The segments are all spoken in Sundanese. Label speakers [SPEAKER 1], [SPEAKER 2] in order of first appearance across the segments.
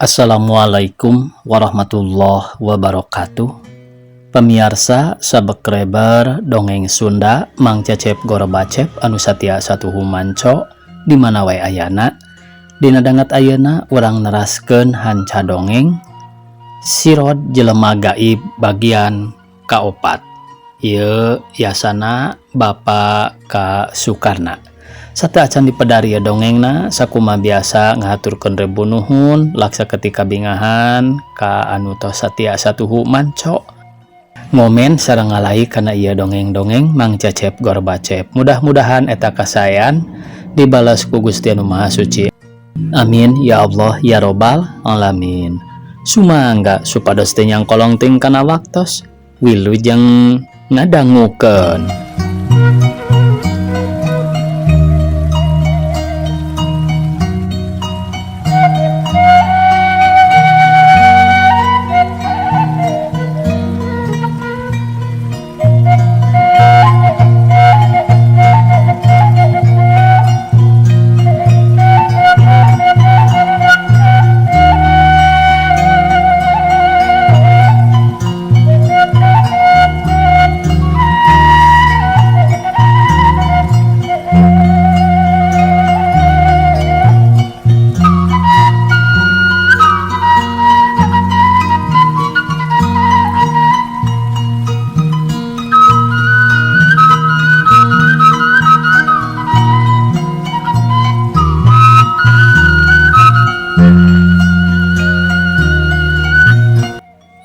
[SPEAKER 1] Assalamualaikum warahmatullahi wabarakatuh. Pemirsa subscriber dongeng Sunda Mang Cecep Gorbacep anu satia satuhu manco di mana wae ayana. Dina danget ayeuna urang neraskeun hanca dongeng Sirod Jelema Gaib bagian kaopat. Ieu yasana Bapak K Sukarna. Sateuacan dipedar ieu dongengna sakuma biasa ngahaturkeun rebu nuhun laksa ketika bingahan ka anu tos satia satuhu manco ngomen sareng ngalai kana ieu dongeng-dongeng Mang Cecep Gorbacep. Mudah-mudahan eta kasaean dibalas ku Gusti Anu Maha Suci. Amin ya Allah ya Robbal alamin. Sumangga supados teu nyangkolong ting kana waktos wilujeng ngadangukeun.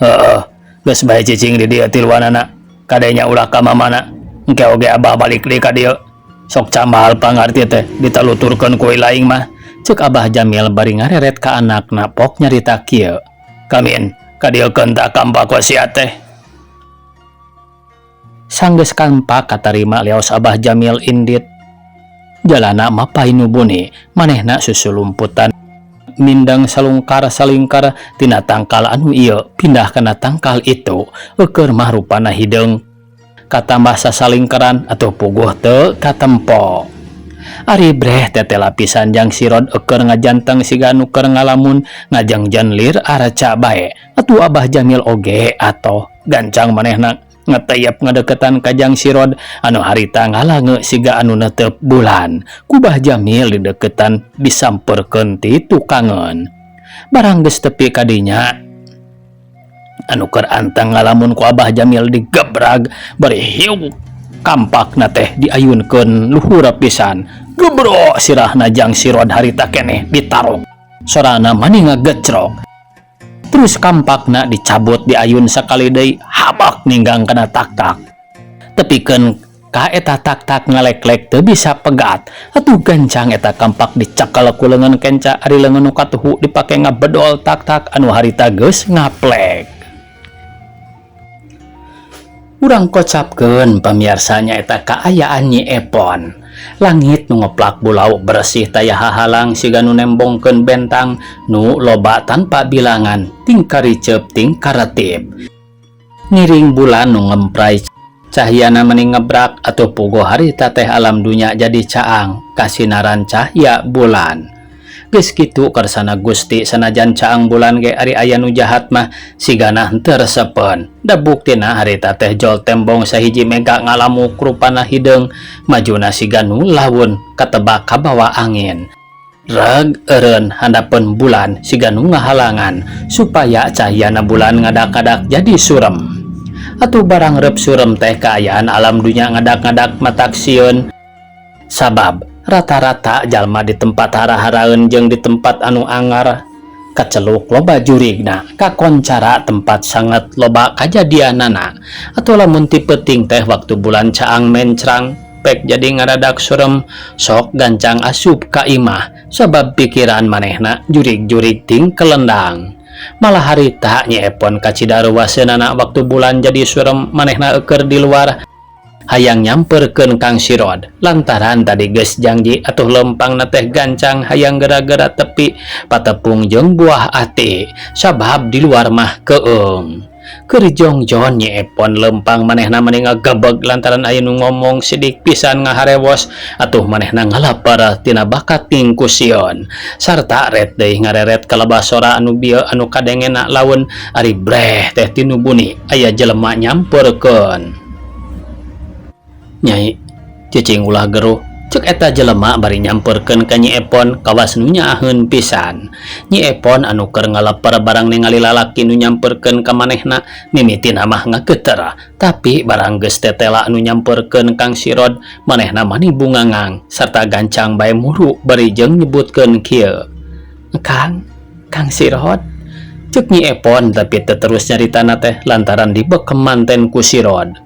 [SPEAKER 1] Heeh, geus bae cicing di dieu tiluanana. Kadenya ulah ka mamana. Engke oge abah balik deui ka dieu. Sok cambal pangarti teh ditaluturkeun ku laing mah. Ceuk Abah Jamil bari ngareret ka anakna pok nyarita kieu. Kamin, kadieukeun tah kampak wasiat teh. Sanggeus kampak katarima liaos Abah Jamil indit. Jalana mapay nu buni, manehna susulumputan mindang salungkar salingkar tina tangkal anu ieu pindah kana tangkal itu. Eueur mah rupana hideung katambah sasalingkaran atau puguh teu katempo. Ari breh tetela pisan jang sirod eueur ngajanteng siga nu keur ngalamun ngajangjan lir araca bae. Atuh Abah Jamil oge atoh gancang manehna ngeteyep ngadeketan ka jang sirod anu harita ngalange siga anu netep bulan. Ku Bah Jamil dideketan disamperkeun ti tukangeun. Barang geus tepi ka dinya anu keur anteng ngalamun ku Abah Jamil digebrag bari hiu kampakna teh diayunkeun luhur pisan. Gebro sirahna jang sirod harita keneh ditarok. Sorana mani ngagecrok. Terus kampakna dicabut diayun sakali deui habak ninggang kana tak-tak. Tepikeun ka eta tak-tak ngaleklek teu bisa pegat. Atuh gancang eta kampak dicakal ku leungeun kenca ari leungeun nu katuhu dipake ngabedol tak-tak anu harita geus ngaplek. Urang kocapkeun pamiarsanya eta kaayaan Nyi Epon. Langit nu ngeplak bulau bersih taya hahalang siga nu nembongkeun bentang nu loba tanpa bilangan tingkariceup tingkaretip. Ngiring bulan nu ngemprai cahyana meni ngebrak atau puguh harita teh alam dunya jadi caang kasinaran cahya bulan. Geus kitu karsana Gusti sanajan caang bulan ge ari aya nu jahat mah sigana henteu resepeun. Da buktina harita teh jol tembong sahiji mega ngalamuk rupana hideung majuna siga nu lawun katebak kabawa angin. Reg eureun handapeun bulan siga nu ngahalangan supaya cahyana bulan ngadak-ngadak jadi surem. Atuh barang reup surem teh kaayaan alam dunya ngadak-ngadak matak sieun. Sabab rata-rata jalma di tempat hara-haraeun jeung di tempat anu angar kaceluk loba jurigna kakoncara tempat sangat loba kajadianana. Atau lamun ti peuting teh waktu bulan caang mencrang pek jadi ngaradak surem sok gancang asup ka imah sabab pikiran manehna jurig-jurig ting kelendang. Malah harita Nyi Epon kacidaruwaseunana waktu bulan jadi surem manehna eueur di luar hayang nyamperkeun Kang Sirod lantaran tadi geus janji atuh lempangna teh gancang hayang gara-gara tepi patepung jeung buah ati sabab di luar mah keung. Keur jongjon Nyi Epon lempang manehna mani ngagebeg lantaran aya nu ngomong sidik pisan ngaharewos atuh manehna ngalapar tina bakat tingkusion sarta ret deui ngareret kalebah sora anu bieu anu kadengena laun ari breh teh tinu buni aya jelema nyamperkeun. Nyai, cicing ulah geruh, cek eta jelema bari nyamperkeun ka Nyi Epon kawas nu nyaaheun pisan. Nyi Epon anu keur ngaleper barang ningali lalaki nu nyamperkeun ka manehna mimitina mah ngageter, tapi barang geus tetela anu nyamperkeun Kang Sirod manehna mani bungangang sarta gancang bae muru bari jeung nyebutkeun kieu. Kang, Kang Sirod, cek Nyi Epon tapi teu terus nyaritana teh lantaran dibekem manten ku Sirod.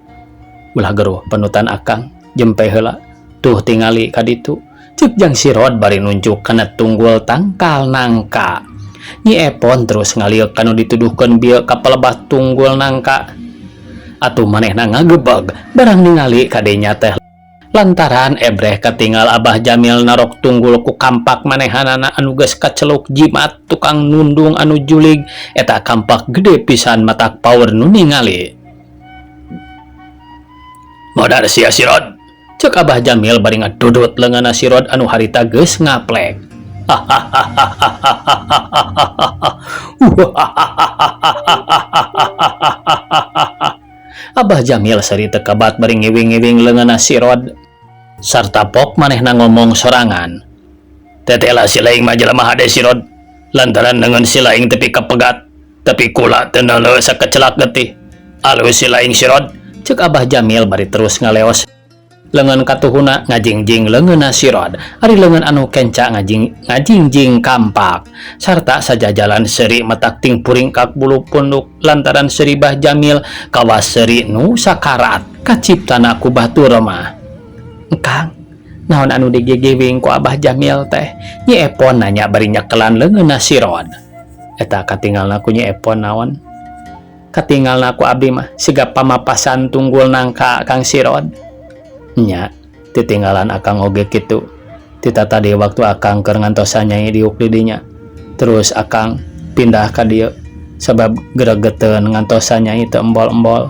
[SPEAKER 1] Ulah geruh panutan akang, jempe heula, tuh tingali ka ditu, cek Jang Sirod bari nunjuk kana tunggul tangkal nangka. Nyi Epon terus ngalieuk kanu dituduhkeun bieu ka palebah tunggul nangka. Atuh manehna ngagebeg barang ningali kadenya teh lantaran ebreh katingal Abah Jamil narok tunggul ku kampak manehanana anu geus kaceluk jimat tukang nundung anu julig eta kampak gede pisan matak power nu ningali. Modar sia Sirod, cek Abah Jamil bari ngadudut leungeunna Sirod anu harita geus ngaplek. Abah Jamil seri teu kabat bari ngiwing-ngiwing leungeunna Sirod sarta pok manehna ngomong sorangan. Tetela si laing mah jelema hade Sirod lantaran leungeun si laing tepi kapegat tapi kula teu neuleuh sakecelak getih. Alus si laing Sirod, cek Abah Jamil bari terus ngaleos leungeun katuhuna ngajingjing leungeunna Sirod ari leungeun anu kenca ngajingjing kampak sarta sajajalan seuri matak ting puringkak bulu punduk lantaran seuri Bah Jamil kawas seuri nu sakarat kaciptana ku batur mah. Kang, naon anu digigiwing ku Abah Jamil teh? Nyi Epon nanya bari nyekelan leungeunna Sirod. Eta katingalna ku Nyi Epon naon? Katingalna ku abdi mah siga pamapasan tunggul nangka Kang Sirod. Nya, titinggalan akang oge kitu. Tita tadi waktu akang keur ngantosan nyai diuk di dinya. Terus akang pindah ka dieu sabab gregeteun ngantosan nyai teu embol-embol.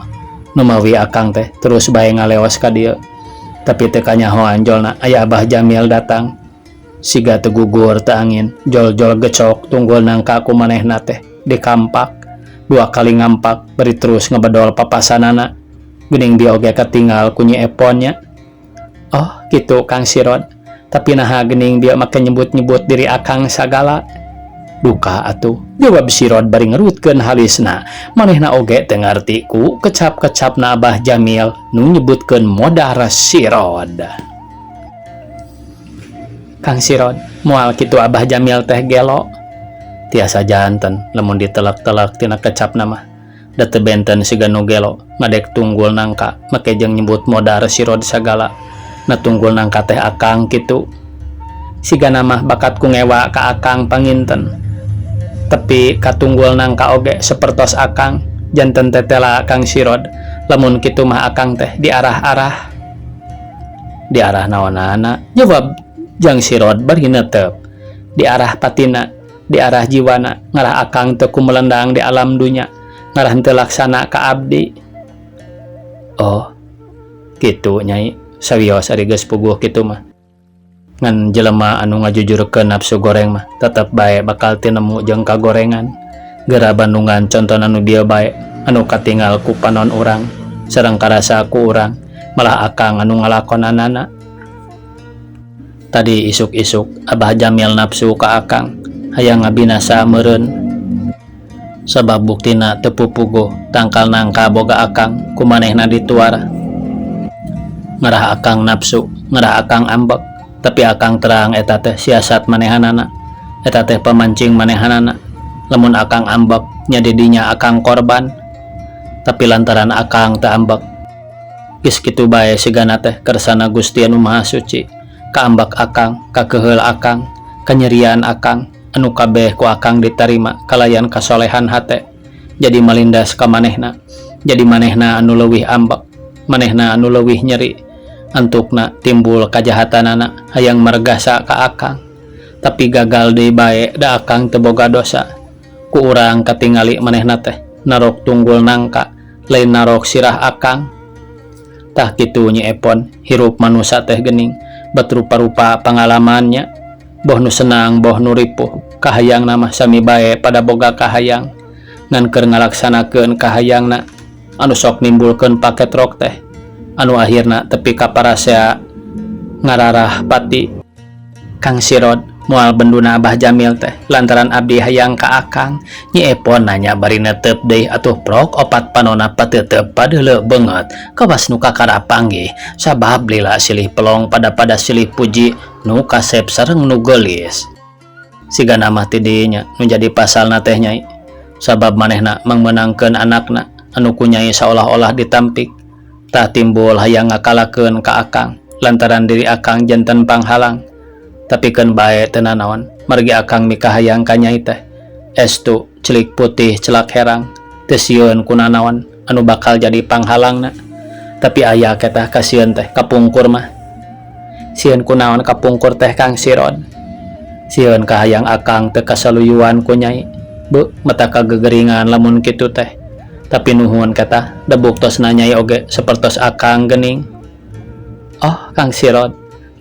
[SPEAKER 1] Numawi akang teh terus bae ngaleos ka dieu. Tapi teu kanyaho anjolna aya Abah Jamil datang. Siga teu gugur teu angin, jol-jol gecok tunggul nangka ku manehna teh dikampak. Dua kali ngampak bari terus ngebedol papasanana. Geuning bieu oge katinggal ku Nyi Epon nya. Oh, gitu Kang Sirod. Tapi naha geuning bieu make nyebut-nyebut diri akang sagala. Duka atuh, jawab Sirod bari ngerutkeun halisna. Manehna oge teu ngarti ku kecap-kecapna Abah Jamil nu nyebutkeun modar Sirod. Kang Sirod, moal kitu Abah Jamil teh gelo. Tiasa janten lamun ditelak-telak tina kecapna mah. Da teu benten siga nu gelo, ngadek tunggul nangka make jeung nyebut modar Sirod sagala. Na tunggul nangka teh akang kitu. Sigana mah bakat ku ngewa ka akang panginten. Tapi katunggul nangka oge sapertos akang janten tetela Kang Sirod. Lamun kitu mah akang teh diarah-arah. Diarah naonana? Jawab Jang Sirod bari netep. Diarah patina, diarah jiwana, ngarah akang teu kumelendang di alam dunya, ngarah henteu laksana ka abdi. Oh, kitu nyai, sawios ari geus puguh kitu mah. Ngan jelema anu ngajujurkeun nafsu goreng mah tetep bae bakal tinemu jeung kagorengan. Geura bandungan contona nu bieu bae anu katingal ku panon urang sareng karasa ku urang malah akang anu ngalakonanana. Tadi isuk-isuk Abah Jamil nafsu ka akang hayang ngabinasa meureun. Sabab buktina teu pupuguh tangkal nangka boga akang ku manehna dituar. Ngarah akang nafsu, ngarah akang ambek. Tapi akang terang eta teh siasat manehanana, eta teh pemancing manehanana. Lamun akang ambek nya didinya akang korban. Tapi lantaran akang teu ambek, geus kitu bae sigana teh kersana Gusti anu Maha Suci. Kaambek akang, kakeheul akang, kanyerian akang, anu kabeh ku akang ditarima kalayan kasolehan hate. Jadi malindas ka manehna, jadi manehna anu leuwih ambek, manehna anu leuwih nyeri. Antukna timbul kajahatanana hayang margasa ka akang. Tapi gagal deui bae da akang teu boga dosa. Ku urang katingali manehna teh Narok tunggul nangka lain narok sirah akang. Tah kitu Nyi Epon, hirup manusa teh geuning bet rupa-rupa pangalamannya, boh nu senang boh nu ripuh, kahayangna mah sami bae pada boga kahayang ngan keur ngalaksanakeun kahayangna anu sok nimbulkeun paketrok teh anu akhirna tepi ka parasea ngararah pati. Kang Sirod, moal benduna Abah Jamil teh lantaran abdi hayang ka akang? Nyi Epon nanya bari netep deui atuh prok opat panona pateuteup padeuleu beungeut kawas nu kakara panggih sabab lila silih pelong pada-pada silih puji nu kasep sareng nu geulis. Sigana mah ti dinya nu jadi pasalna teh, Nyai, sabab manehna mangmeunangkeun anakna anu ku Nyai saolah-olah ditampik. Tah timbul hayang ngakalakeun ka akang lantaran diri akang janten panghalang. Tapi keun bae, teu nanaon, margi akang mikahayang ka Nyai teh estu celik putih celak herang, teu sieun ku nanaon anu bakal jadi panghalangna. Tapi aya ketah kasieun teh kapungkur mah. Sieun kunaon kapungkur teh, Kang Sirod? Sieun kahayang akang teu kasaluyuan ku Nyai. Beuh, mata kagegeringan lamun kitu teh. Tapi nuhun ketah da buktosna Nyai oge sapertos akang geuning. Oh, Kang Sirod,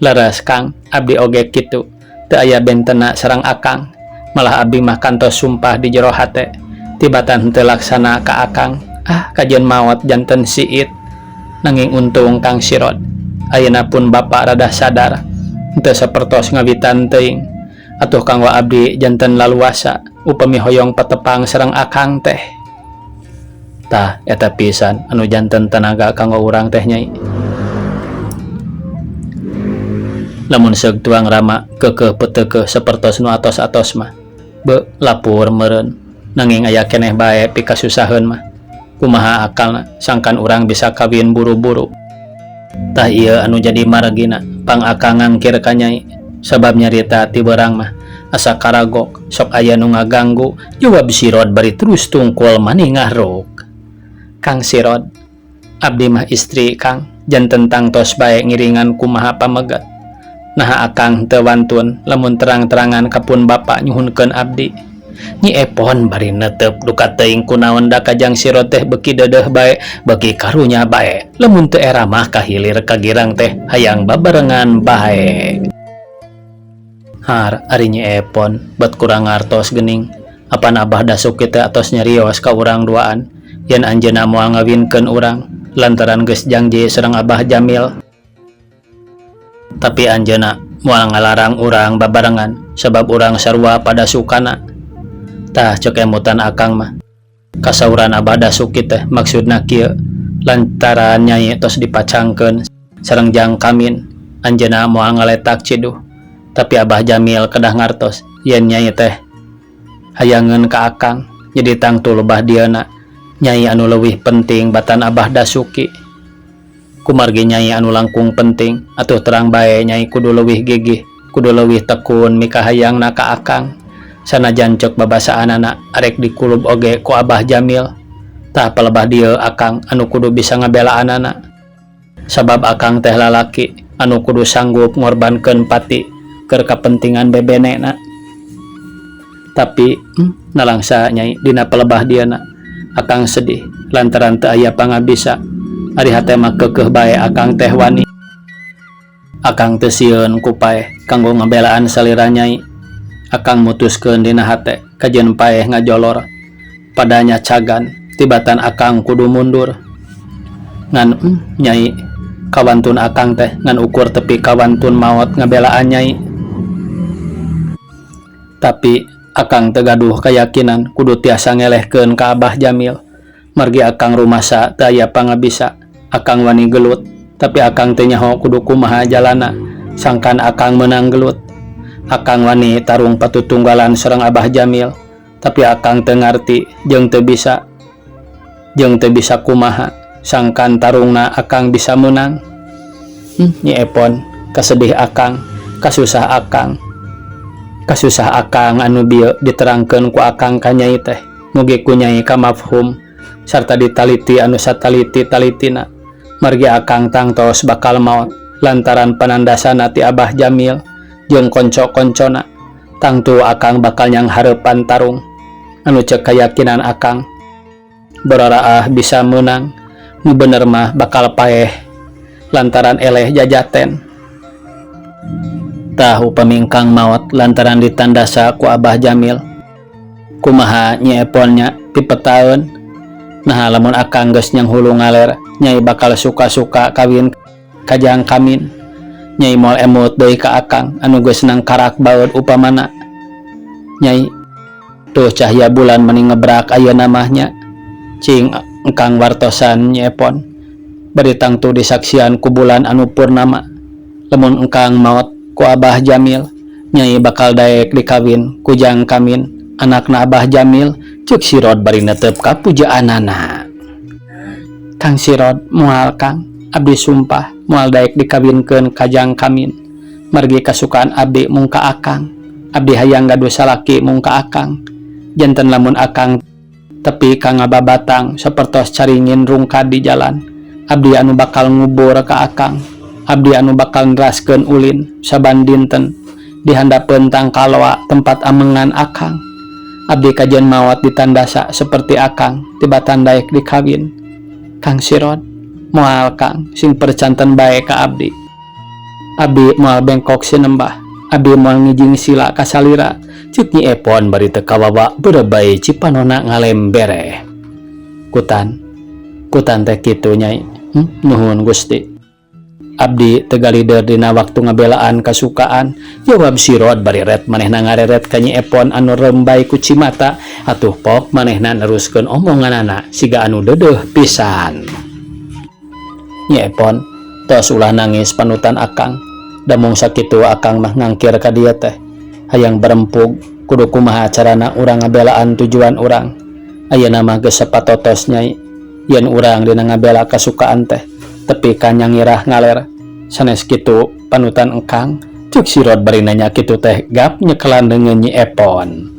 [SPEAKER 1] leres Kang, abdi oge kitu, teu aya bentena sareng akang. Malah abdi mah kantos sumpah di jero hate tibatan henteu laksana ka akang, ah, kajeun maot janten siit. Nanging untung, Kang Sirod, ayeuna pun bapak rada sadar, henteu sapertos ngawitan teuing. Atuh kanggo abdi janten laluasa upami hoyong patepang sareng akang teh. Tah, eta pisan anu janten tenaga kanggo urang teh, Nyai. Lamun seug tuang rama keukeuh peuteukeuh sapertos nu atos-atos mah, beuh, lapur meureun. Nanging aya keneh bae pikasusaheun mah. Kumaha akalna sangkan urang bisa kawin buru-buru? Tah, ieu anu jadi margina pang akang ngangkir ka Nyai, sabab nyarita ti beurang mah asa karagok, sok aya nu ngaganggu, jawab Sirod bari terus tungkul maningahruk. Kang Sirod, abdi mah istri Kang, janten tangtos bae ngiringan kumaha pameget. Naha akang teu wantun lamun terang-terangan ka pun bapa nyuhunkeun abdi? Nyi Epon bari netep duka teuing kunaon da kajang Sirod teh beuki deudeuh bae, beuki karunya bae. Lamun teu era mah ka hilir ka girang teh hayang babarengan bae. Har, ari Nyi Epon bet kurang ngartos geuning. Apan Abah Dasuki teh atos nyarios ka urang duaan yen anjeunna moal ngawinkeun urang lantaran geus jangji sareng Abah Jamil. Tapi anjeunna moal ngalarang urang babarengan sabab urang sarua pada sukana. Tah, ceuk emutan akang mah, kasauran Abah Dasuki teh maksudna kieu: lantaran Nyai tos dipacangkeun sareng Jang Kamin, anjeunna moal ngaletak ciduh. Tapi Abah Jamil kedah ngartos yen Nyai teh hayangeun ka akang, jadi tangtu lebah dieuna Nyai anu leuwih penting batan Abah Dasuki. Kumargi Nyai anu langkung penting, atuh terang bae Nyai kudu leuwih gigih, kudu leuwih tekun mikahayangna ka akang, sanajan ceuk babasaanana arek dikulub oge ku Abah Jamil. Tah, palebah dieu akang anu kudu bisa ngabelaanana, sabab akang teh lalaki anu kudu sanggup ngorbankeun pati keur kapentingan bebenena. Tapi nalangsa, Nyai, dina palebah dieuna akang sedih lantaran teu aya pangabisa. Ari hate mah keukeuh bae akang teh wani. Akang teu sieun ku paeh kanggo ngabelaan salira Nyai. Akang mutuskeun dina hate kajeun paeh ngajolor padanya cagan tibatan akang kudu mundur. Ngan Nyai, kawantun akang teh ngan ukur tepi kawantun maot ngabelaan Nyai. Tapi akang teu gaduh kayakinan kudu tiasa ngelehkeun ka Abah Jamil, margi akang rumasa teu aya pangabisa. Akang wani gelut, tapi akang teu nyaho kudu kumaha jalana sangkan akang meunang gelut. Akang wani tarung patutunggalan sareng Abah Jamil, tapi akang teu ngarti jeung teu bisa kumaha sangkan tarungna akang bisa meunang. Nyi Epon, kasedih akang, kasusah akang, kasusah akang anu bieu diterangkeun ku akang ka Nyai teh mugi ku Nyai kamafhum sarta ditaliti anu sataliti-talitina, margi akang tangtos bakal maot lantaran panandasana ti Abah Jamil jeung konco-koncona. Tangtu akang bakal nyanghareupan tarung anu ceuk kayakinan akang. Bararaah bisa meunang. Nu bener mah bakal paeh lantaran eleh jajaten. Tah upami engkang maot lantaran ditandasa ku Abah Jamil. Kumaha Nyi Epon nya pipetaeun. Naha lamun akang geus nyanghulu ngaler, Nyai bakal suka-suka kawin ka Jang Kamin. Nyai moal emut deui ka akang anu geus nangkarak baeud upamana. Nyai, tuh cahya bulan meni ngebrak ayeuna mah nya. Cing engkang wartosan Nyi Epon. Bari tangtu disaksian ku bulan anu purnama. Lamun engkang maot ku Abah Jamil, Nyai bakal daek dikawin ku Jang Kamin, anakna Abah Jamil, ceuk Sirod bari netep ka pujaanana. Kang Sirod, moal Kang, abdi sumpah moal daek dikawinkeun ka Jang Kamin. Margi kasukaan abdi mung ka akang. Abdi hayang gaduh salaki mung ka akang. Janten lamun akang tepi ka ngababatang sapertos caringin rungkad di jalan, abdi anu bakal ngubur ka akang. Abdi anu bakal neraskeun ulin saban dinten di handapeun tangkaloa tempat amengan akang. Abdi kajen maot ditandasa seperti akang tibatan daek dikawin. Kang Sirod, moal Kang, sing percanten bae ka abdi. Abdi moal bengkok sinembah. Abdi moal ngijing sila ka salira. Ceuk Nyi Epon bari teu kawawa beureubay cipanona ngalembereh. Kutan, kutan teh kitu Nyai. Nuhun Gusti. Abdi teu galider dina waktu ngabelaan kasukaan, jawab Sirod bari ret manehna ngareret ka Nyi Epon anu rembay ku cimata atuh pok manehna neruskeun omonganana siga anu deudeuh pisan. Nyi Epon, tos ulah nangis panutan akang. Da mung sakitu akang mah ngangkir ka dieu teh. Hayang berempug, kudu kumaha carana urang ngabelaan tujuan urang. Ayeuna mah geus sapatotos Nyai, yen urang dina ngabela kasukaan teh tepi ka nyangirah ngaler. Sanes kitu panutan engkang, ceuk Sirod bari nanya kitu teh gap nyekelan leungeun Nyi Epon.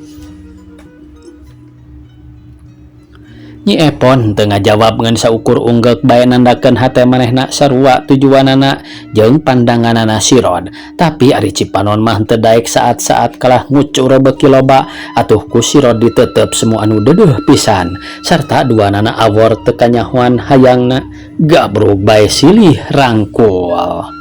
[SPEAKER 1] Nyi Epon teu ngajawab ngan saukur unggeuk bae nandakeun hate manehna sarua tujuanana jeung pandanganana Sirod. Tapi ari Cipanon mah teu daek saat-saat kalah ngucur beuki loba atuh ku Sirod ditetep semua anu deudeuh pisan sarta duanana awor teu kanyahoan hayangna gabrug bae silih rangkul.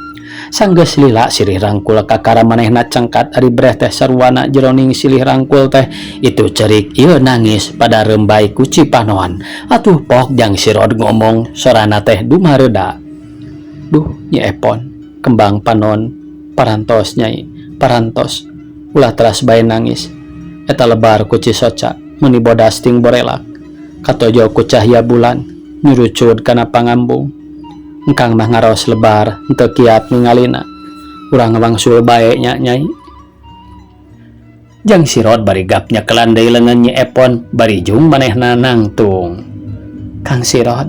[SPEAKER 1] Sanggeus lila sirih rangkul kakara manehna cengkat ari breh teh saruana jeroning silih rangkul teh itu cerik ieu nangis pada rembai ku Cipanon. Atuh pok jang Sirod ngomong sorana teh dumareuda. Duh Nyi Epon, kembang panon parantos Nyai, parantos. Ulah teras bae nangis. Eta lebar ku Cisoca meuni bodas ting borelak. Katojo ku cahya bulan nyurucud kana pangambung. Engkang mah ngaros lebar henteu kiat ningalina. Urang wangsul bae nya Nyai. Jang Sirod bari gap nyekelan deui leungeun Nyi Epon bari jung manehna nangtung. Kang Sirod,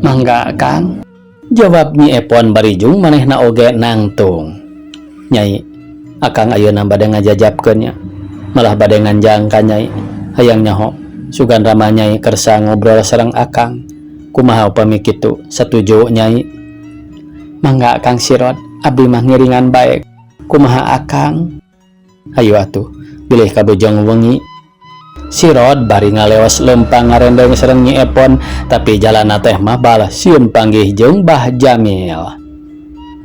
[SPEAKER 1] mangga Kang. Jawab Nyi Epon bari jung manehna oge nangtung. Nyai, akang ayeuna bade ngajajabkeun nya. Malah bade nganjang ka Nyai. Hayang nyaho, sugan rama Nyai kersa ngobrol sareng akang. Kumaha upami kitu, satuju Nyai? Mangga Kang Sirod, abdi mah ngiringan bae. Kumaha akang? Hayu atuh, bilih kabujeng wengi. Sirod bari ngaleos lempang ngarendeng sareng Nyi Epon, tapi jalana teh mabal sieun panggih jeung Bah Jamil.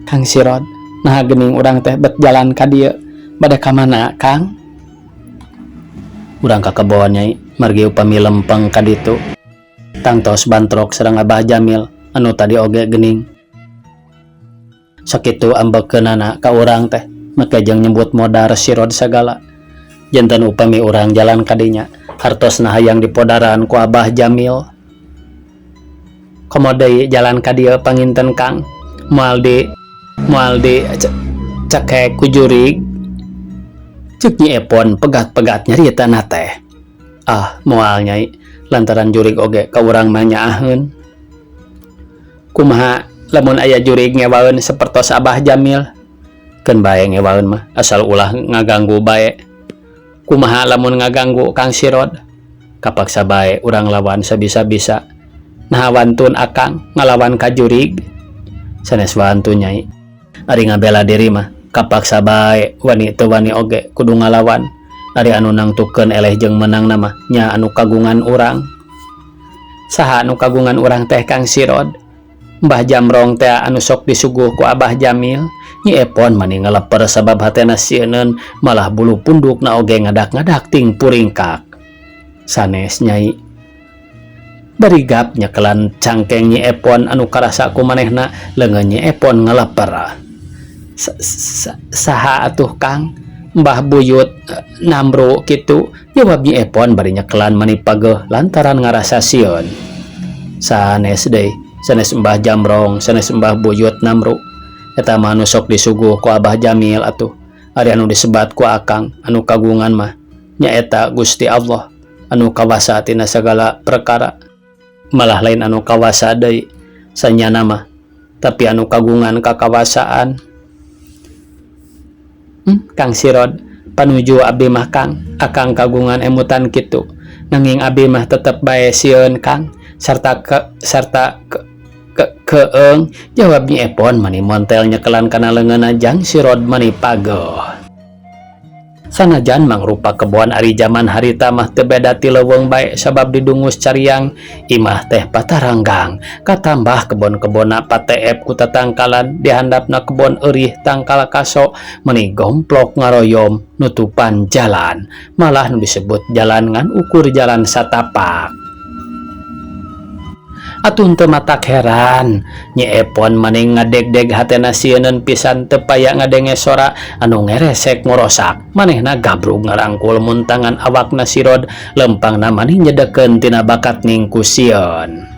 [SPEAKER 1] Kang Sirod, naha geuning urang teh bet jalan ka dieu, bade ka mana Kang? Urang ka kebon Nyai, margi upami lempeng ka ditu. Tangtos bantrok sareng Abah Jamil anu tadi oge geuning. Sakitu ambekeunana ka urang teh, make jeung nyebut modar Sirod sagala. Janten upami urang jalan kadinya, hartosna hayang dipodaran ku Abah Jamil. Komo deui jalan ka dieu panginten Kang, moal di cekek ku jurig. Ceuk Nyi Epon pegat-pegat nyaritana teh. Ah, moal Nyai, lantaran jurig oge ka urang mah nyaaheun. Kumaha lamun aya jurig ngewaeun sapertos Abah Jamil? Keun bae ngewaeun mah, asal ulah ngaganggu bae. Kumaha lamun ngaganggu Kang Sirod? Kapaksa bae urang lawan sabisa-bisa. Naha wantun akang ngalawan ka jurig? Sanes wantun Nyai. Ari ngabela diri mah kapaksa bae, wani teu wani oge kudu ngalawan. Ari anu nangtukeun eleh jeung menang mah nya anu kagungan urang. Saha anu kagungan urang teh Kang Sirod? Mbah Jamrong teh anu sok disuguh ku Abah Jamil. Nyi Epon mani ngaleper sabab hatena sieuneun malah bulu pundukna oge ngadak-ngadak ting puringkak. Sanes Nyai. Bari gap nyekelan cangkeng Nyi Epon anu karasa ku manehna leungeun Nyi Epon ngaleper. Saha atuh Kang? Mbah Buyut Namro kitu, jawab Nyi Epon bari nyekelan mani pageuh lantaran ngarasa sieun. Sanes deui, sanes Mbah Jamrong, sanes Mbah Buyut Namro. Eta mah anu sok disuguh ku Abah Jamil atuh. Ari anu disebat ku Akang anu kagungan mah nyaeta Gusti Allah anu kawasa tina sagala perkara. Malah lain anu kawasa deui sanyana mah, tapi anu kagungan kakawasaan. Kang Sirod, panuju abdi mah Kang, Akang kagungan emutan kitu. Nanging abdi mah tetep bae sieun Kang, sarta ke sarta ke ke keeng, jawab Nyi Epon mani montel nyekelan kana leungeunna Jang Sirod mani pageuh. Sanajan mangrupa kebon ari jaman harita mah teu beda ti leuweung bae sabab didungus cariang, imah teh pataranggang, katambah kebon-kebonna pateep ku tatangkalan, di handapna kebon eurih tangkal kaso meni gomplok ngaroyom nutupan jalan, malah nu disebut jalan ngan ukur jalan satapak. Atuh henteu matak heran, Nyi Epon mani ngadegdeg hatena sieuneun pisan teu paya ngadenge sora anu ngeresek ngorosak. Manehna gabrug ngarangkul muntangan awakna Sirod, lempangna mani nyedekeun tina bakat ningku sieun.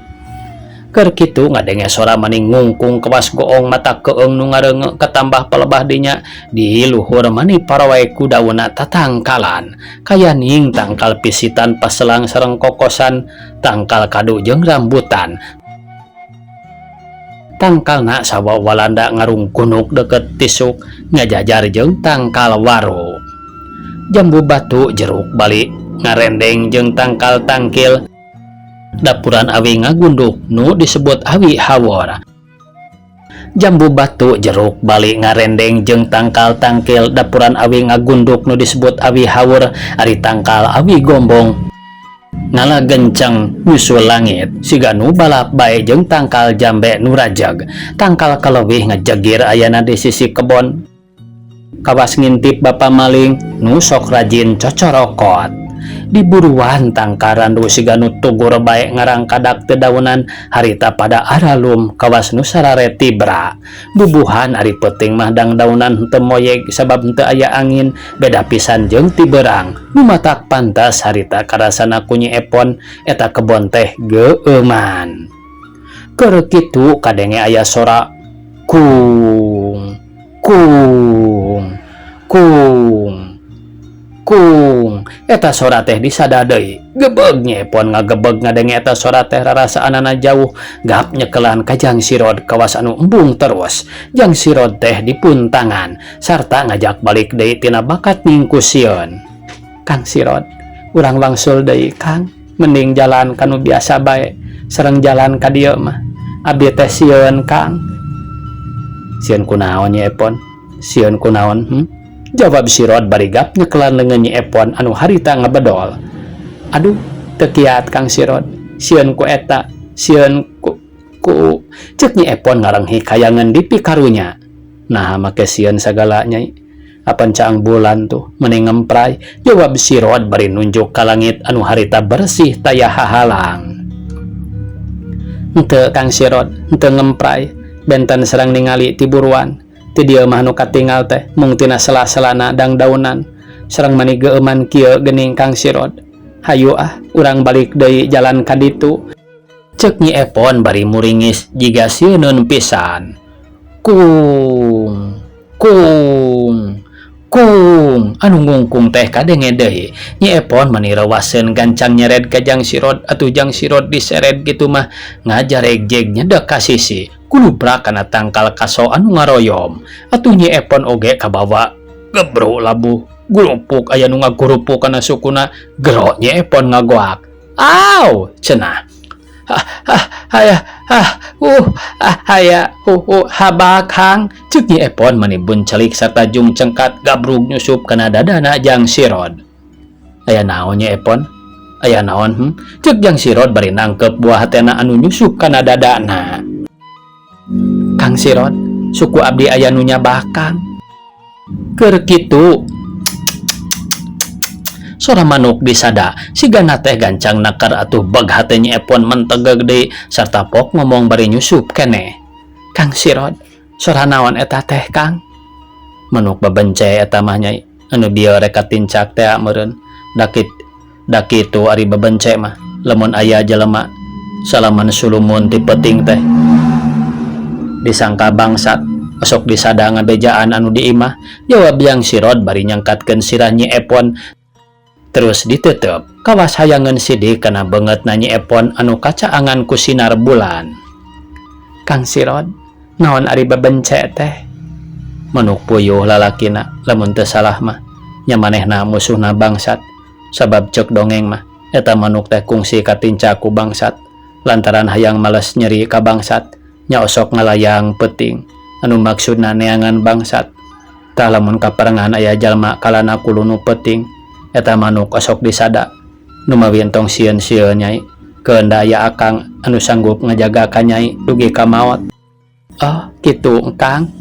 [SPEAKER 1] Keur kitu ngadenge sora mani ngungkung kawas goong mata keung nu ngareungeuk katambah palebah dinya di luhur mani parawe ku daunna tatangkalan. Kayaning tangkal pisitan paselang sareng kokosan, tangkal kadu jeung rambutan. Tangkalna sawa walanda ngarungkunuk deukeut tisuk ngajajar jeung tangkal waru. Jambu batu jeruk bali ngarendeng jeung tangkal tangkil. Dapuran awi ngagunduk nu disebut awi hawor. Jambu batu jeruk bali ngarendeng jeung tangkal tangkil dapuran awi ngagunduk nu disebut awi hawur ari tangkal awi gombong ngalagenceng nyusul langit siga nu balap bae jeung tangkal jambe nu rajeg. Tangkal kaleuwih ngajegir ayana di sisi kebon kawas ngintip bapa maling nu sok rajin cocorokot. Diburuan tangkal randu siga nu tugur bae ngarangkadak teu daunan harita pada aralum kawas nu sarare tibra. Bubuhan ari peuting mah dangdaunan henteu moyeg sabab henteu aya angin beda pisan jeung ti beurang. Nu matak pantas harita karasana ku Nyi Epon eta kebon teh geueuman. Keur kitu kadenge aya sora kung kung kung kung. Eta sora teh disada deui. Gebeg Nyi Epon ngagebeg ngadenge eta sora teh rarasaanana jauh gap nyekelan ka Jang Sirod kawas anu embung terus. Jang Sirod teh dipuntangan sarta ngajak balik deui tina bakat ningku sieun. Kang Sirod, urang wangsul deui Kang, mending jalan kanu biasa bae sareng jalan ka dieu mah. Abdi teh sieun Kang. Sieun kunaon Nyi Epon? Sieun kunaon? Jawab Sirod bari gap nyekelan leungeun Nyi Epon anu harita ngebedol. Aduh, teu kiat Kang Sirod. Sieun ku eta, sieun ku ku ceuk Nyi Epon ngarenghik hayangeun dipikarunya. Naha make sieun sagala Nyai? Apan caang bulan tuh meni ngempray, jawab Sirod bari nunjuk ka langit anu harita bersih taya hahalang. Henteu Kang Sirod, henteu ngempray, benten sareng ningali ti buruan. Ti dieu mah nu katingal teh mung tina sela-selana dangdaunan. Sareng mani geueuman kieu geuning Kang Sirod. Hayu ah, urang balik deui jalan ka ditu. Ceuk Nyi Epon bari muringis jiga sieuneun pisan. Kung kung kung anu ngungkung teh kadenge deui. Nyi Epon mani rewaseun gancang nyered ka Jang Sirod atuh Jang Sirod disered kitu mah ngajaregjeg nyedek ka sisi. Kulubrak kana tangkal kaso anu ngaroyom. Atuh Nyi Epon oge kabawa gebro labuh gurupuk aya nu ngagurupuk kana sukuna gero Nyi Epon ngagoak. Aw cenah. Ha ha haya ha ah haya habak hang ceuk Nyi Epon mani buncelik sarta jung cengkat gabrug nyusup kana dadana Jang Sirod. Aya naon Nyi Epon? Aya naon hm? Cek Jang Sirod bari nangkep buah hatena anu nyusup kana dadana. Kang Sirod, suku abdi aya nu nyabah Kang. Keur kitu. Sora manuk disada, sigana teh gancang nakar atuh beg hate Nyi Epon mentegeg deui sarta pok ngomong bari nyusup keneh. Kang Sirod, sora naon eta teh Kang? Manuk babence eta mah Nyai, anu bieu rek katincak tea meureun. Dakit da kitu ari babence mah, lamun aya jelema salaman sulumun ti peuting teh disangka bangsat osok disada ngabejaan anu di imah, jawab Jang Sirod bari nyangkatkeun sirah Nyi Epon terus diteuteup kawas hayangeun sidik kana beungeutna Nyi Epon anu kacaangan ku sinar bulan. Kang Sirod, naon ari babence teh? Manuk puyuh lalakina lamun teu salah mah nya manehna musuhna bangsat sabab ceuk dongeng mah eta manuk teh kungsi katinca ku bangsat lantaran hayang males nyeri ka bangsat nya osok ngalayang peuting anu maksudna neangan bangsat. Tah lamun kaparengan aya jalma kalana kulunu peuting eta manuk osok disada numawi entong sieun-sieun Nyai keun da aya akang anu sanggup ngajaga ka Nyai dugi ka maot. Oh kitu Kang.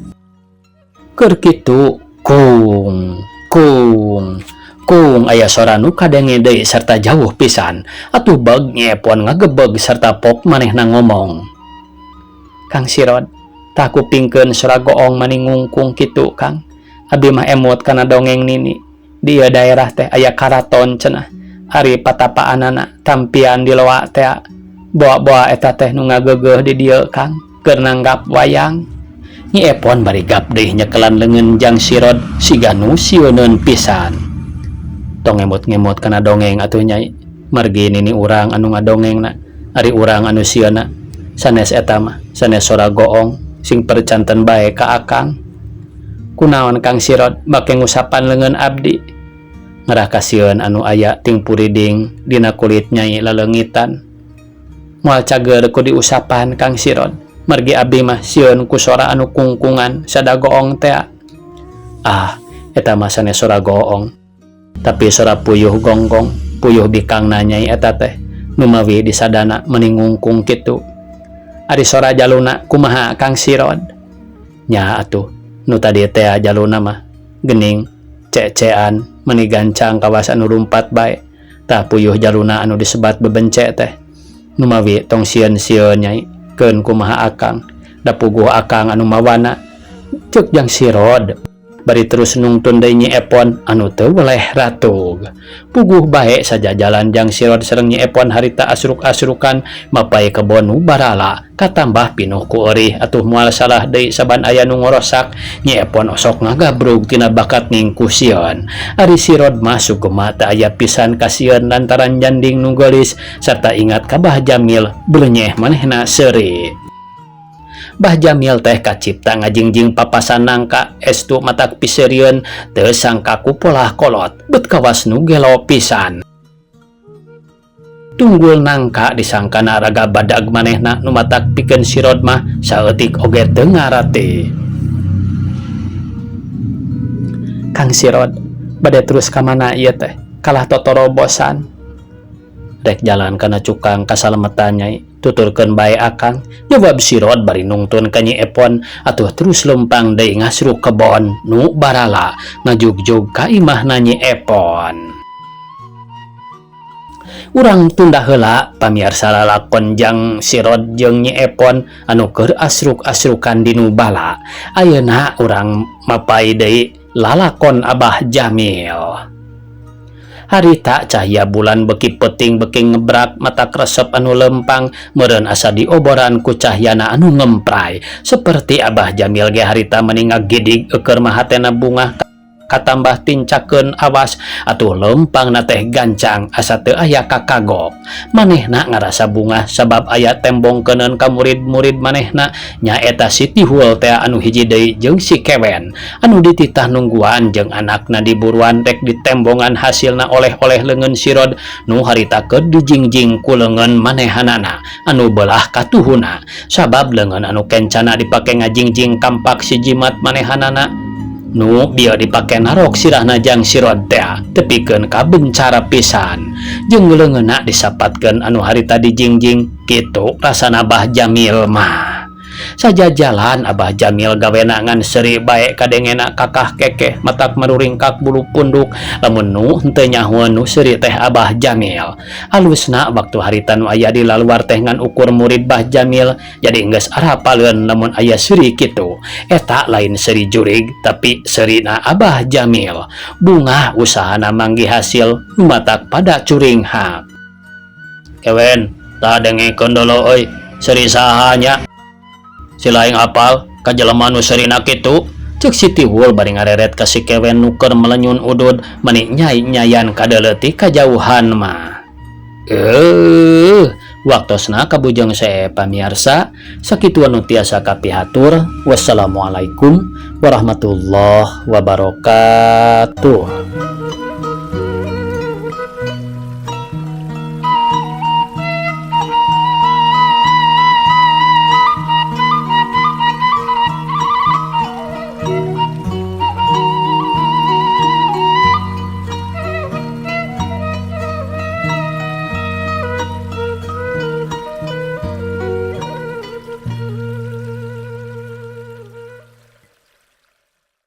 [SPEAKER 1] Keur kitu kung kung kung aya sora nu kadenge deui sarta jauh pisan atuh beg Nyi Epon ngagebeg sarta pok manehna ngomong. Kang Sirod, tah kupingkeun sora goong mani ngungkung kitu Kang. Abi mah emut kana dongeng nini. Di ieu daerah teh aya karaton cenah. Ari patapaanana tampian di loa tea. Boa-boa eta teh nu ngageugeuh di dieu Kang, keur nanggap wayang. Nyi Epon bari gap deui nyekelan leungeun Jang Sirod siga nu sieuneun pisan. Tong ngemut-ngemut kana dongeng atuh Nyai. Margi nini urang anu ngadongengna, ari urang anu sieuna. Sanes eta mah, sanes sora goong, sing percanten bae ka akang. Kunaon Kang Sirod make ngusapan leungeun abdi? Ngarah kasieun anu aya ting puriding dina kulit Nyai laleungitan. Moal cager ku diusapan Kang Sirod, margi abdi mah sieun ku sora anu kungkungan sada goong tea. Ah, eta mah sanes sora goong, tapi sora puyuh gonggong, puyuh bikangna Nyai eta teh, numawi disadana meni ngungkung kitu. Ari sora jaluna kumaha Kang Sirod? Nya atuh, nu tadi tea jaluna mah gening ce-cean meni gancang kawas anu lumpat bae. Tah puyuh jaluna anu disebat bebence teh. Numawi tong sieun-sieun Nyai, keun kumaha akang, da puguh akang anu mawana. Ceuk Jang Sirod. Bari terus nungtun deui Nyi Epon anu teu weleh ratug. Puguh bae sajajalan Jang Sirod sareng Nyi Epon harita asruk-asrukan mapai kebon nu barala katambah pinuh ku eurih atuh moal salah deui saban aya nu ngorosak Nyi Epon osok ngagabrug tina bakat ngingkuh sieun. Ari Sirod mah sugema teu aya pisan kasieun lantaran janding nu geulis sarta ingat ka Bah Jamil belenyeh manehna seuri. Bah Jamil teh kacipta ngajingjing papasan nangka estu matak piseurieun teu sangka ku polah kolot bet kawas nu gelo pisan. Tunggul nangka disangkana raga badag manehna nu matak pikeun Sirod mah saeutik oge teu ngarati. Kang Sirod, bade terus ka mana ieu teh? Kalah totorobosan. Rek jalan kana cukang kasalametan Nyai, tuturkeun bae akang, jawab Sirod bari nungtun ka Nyi Epon atuh terus lempang deui ngasruk kebon nu barala ngajugjug ka imahna Nyi Epon. Urang tunda heula pamiarsa lalakon Jang Sirod jeung Nyi Epon anu keur asruk-asrukan di nu bala. Ayeuna urang mapai deui lalakon Abah Jamil. Harita cahya bulan beki peuting beki ngebrak matak resep anu lempang meureun asa dioboran ku cahyana anu ngempray. Seperti Abah Jamil ge harita meni ngagidig eukeur mah hatena bungah katambah tincakeun awas atuh lempangna teh gancang asa teu aya kakagok. Manehna ngarasa bungah sabab aya tembongkeuneun ka murid-murid manehna nyaeta si Tihul teh anu hiji deui jeung si Kewen anu dititah nungguan jeung anakna diburuan rek ditembongan hasilna oleh-oleh leungeun Sirod nu harita keur dijingjing ku leungeun manehanana anu belah katuhuna sabab leungeun anu kencana dipake ngajingjing kampak si jimat manehanana. Nu bieu dipake narok sirahna jang sirod tea tepikeun ka bencara pisan. Jeung leungeunna disapatkeun anu harita dijingjing kitu rasana Abah Jamil mah. Sajajalan Abah Jamil gawena ngan seuri bae kadengena kakah kekeh matak maruringkak bulu punduk lamun nu henteu nyahoeun nu seuri teh Abah Jamil. Alusna waktu harita nu aya di laluar teh ngan ukur murid Bah Jamil jadi enggeus arapaleun lamun aya seuri kitu. Eta lain seuri jurig tapi seurina Abah Jamil. Bungah usahana manggih hasil nu matak pada curinghak. Kewen, tah dengekeun dolo euy, seuri saha nya? Si laing apal ka jelema nu seurina kitu? Ceuk si Tiwul bari ngareret ka si Kewen nu keur melenyun udud meni nyai-nyayan kadeuleu ti kajauhan mah. Eueuh, waktosna kabujeng sae pamiarsa, sakitu anu tiasa kapihatur. Wassalamualaikum warahmatullahi wabarakatuh.